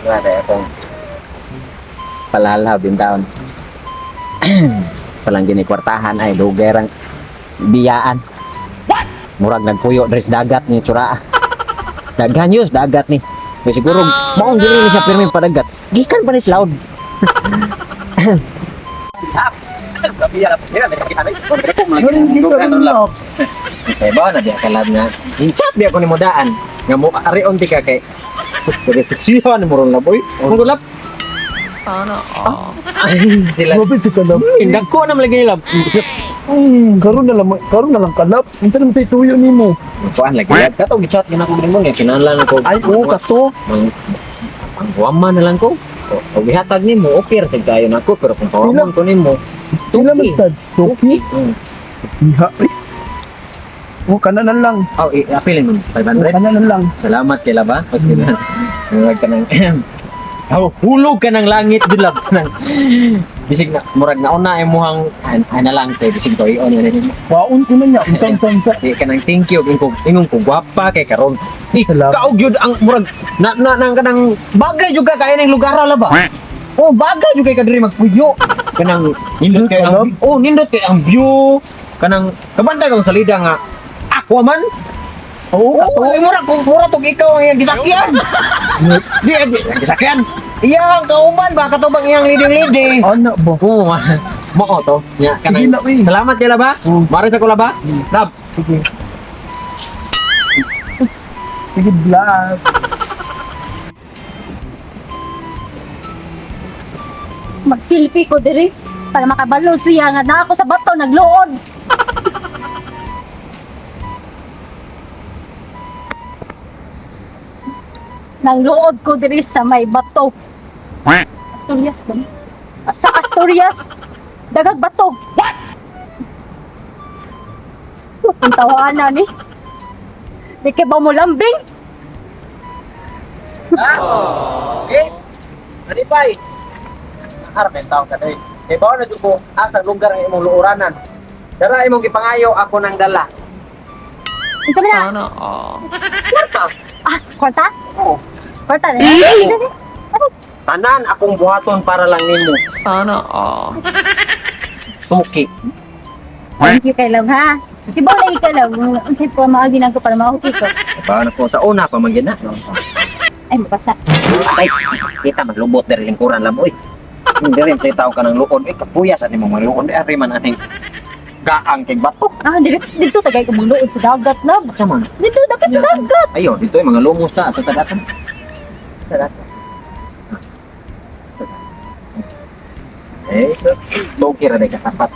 Wala akong palalaw din taon. Palang gini kwartahan ay dugay rang biyaan. What? Murag nagpuyo diri sa dagat ni tsura. Daghan yun sa dagat ni. Kaya siguro maong diri ni siya pirmi padagat. Gikan pa ni sa loud. Kay ba na diya kalab nga. Chat biya ko ni modaan. Nga mo arion ti ka kay seksihan mo ron laboy. Mong gulap. Sana all. Ay, sila. Grabe si kalap. Dagko na lagi nila. Karon na lang kalap. Unsa naman say tuyo nimo? Kuan lagi. Kato gichat gina ko nimo nga kinahanglan ko. Ay, oo, kato. Mang panghuwaman na lang ko. O gihatag nimo okay ra sad kayo nako pero kung pahuwaman ko nimo. Pila man Tuki. sad? Tuki. Iha. Eh. Oh, kana na lang. Oh, apilin mo Oh, 500. kana na lang. Salamat kay laba. Pas kina. Murag ka ng Oh, hulog ka ng langit jud lab nang. Bisig na murag na una imuhang ay na lang kay bisig to ion na nimo. Waon ko na niya. Unsa unsa unsa. Di ka nang thank you ingon ko ingon ko gwapa kay karon. Eh, Salamat. kaog yun ang murag na na nang kanang bagay jud ka kay ning lugar ra ba? Oh, bagay jud kay ka diri magpuyo. Kanang nindot kay ang oh, nindot kay ang view. Kanang kabantay kang salida nga Aquaman. Oo, Oo, kato. ay mura kung mura tog ikaw ang iyang gisakyan. Di di ang gisakyan. Iyang kauban ba katubang iyang leading-leading. Ana ba? Oo, mao to. Nya Sige kanang na, uy. Salamat kay laba. Oo. Mare sa kulaba. Lab. Sige. Sige, vlog. Mag-selfie ko diri para makabalo siya nga na ako sa bato nagluod. Nangluod ko diri sa may bato. Asturias ba? Sa Asturias, dagag bato. What? Ang tawanan ni. Di kay ba mo lambing? Okay. Nanipay. Armen taong ka diri. Kay bawo na jud ko asa lugar ang imong luuranan. Dara imong gipangayo ako nang dala. Unsa man na? Sana all. Kwarta. Ah, kwarta? Oo. Kwarta na. Dali. Tanan akong buhaton para lang nimo. Sana all. Tuki. Thank you kay love ha. Di ba lagi ka love? Unsay po maagi na ko para ma-okay ko. Bawo na ko sa una pa man gyud na. Ay mabasa. Ay, kita maglubot diri lingkuran lang oy. Diri sa tao ka ng luod, eh kapuya sa nimong mga luod, eh ari man aning gaang kay bato. Ah, dito dito tagay ko mangluod sa dagat love. Sa man. Dito dagat sa dagat. Ayo, dito yung mga lumos ta sa dagatan. Sa dagatan. Eh, tuki ra day katapat.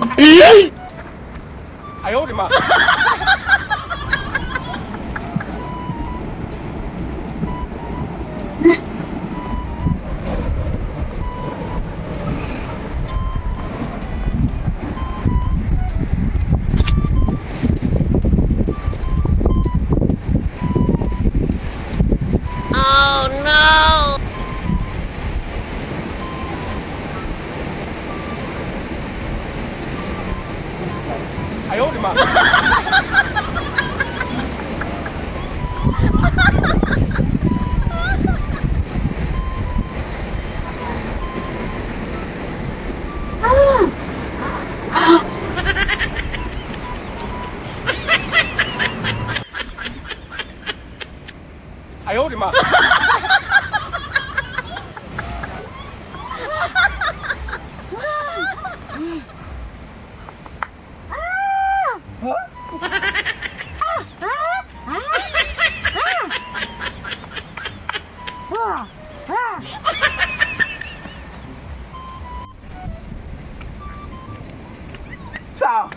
Sa.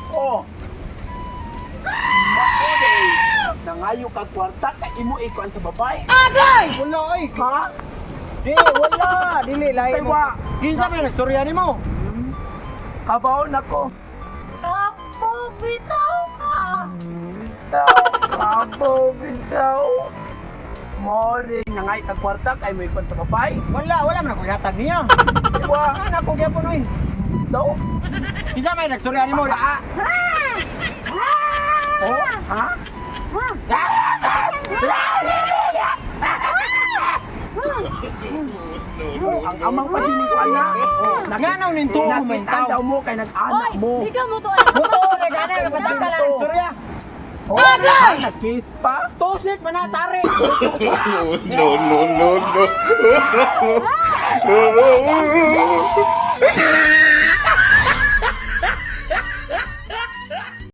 Oh. Maoday. Nangayo ka kwarta ka imo ikuan sa babae. Wala oy. Ha? Di wala, dili lahi Say wa. Kinsa may nagstorya nimo? Kabaw nako. Apo bitaw ka. Kabaw bitaw. More nangay ka kwarta kay mo ikuan sa babae. Wala, wala man ako gihatag niya. Wa. Ana ko gyapon oy. Daw. Kinsa may nagstorya nimo? Ah, Oh, ha? Oh, ang amang pa sini ko ana. Oh, Nga nang nintuo mo man Nakitaan tao. daw mo kay nag-anak Oy, mo. di ka mo to anak. Buto na gana kapatangka lang ang istorya. Oh, nag-kiss pa. Tusik man na tari. No, no, no, no.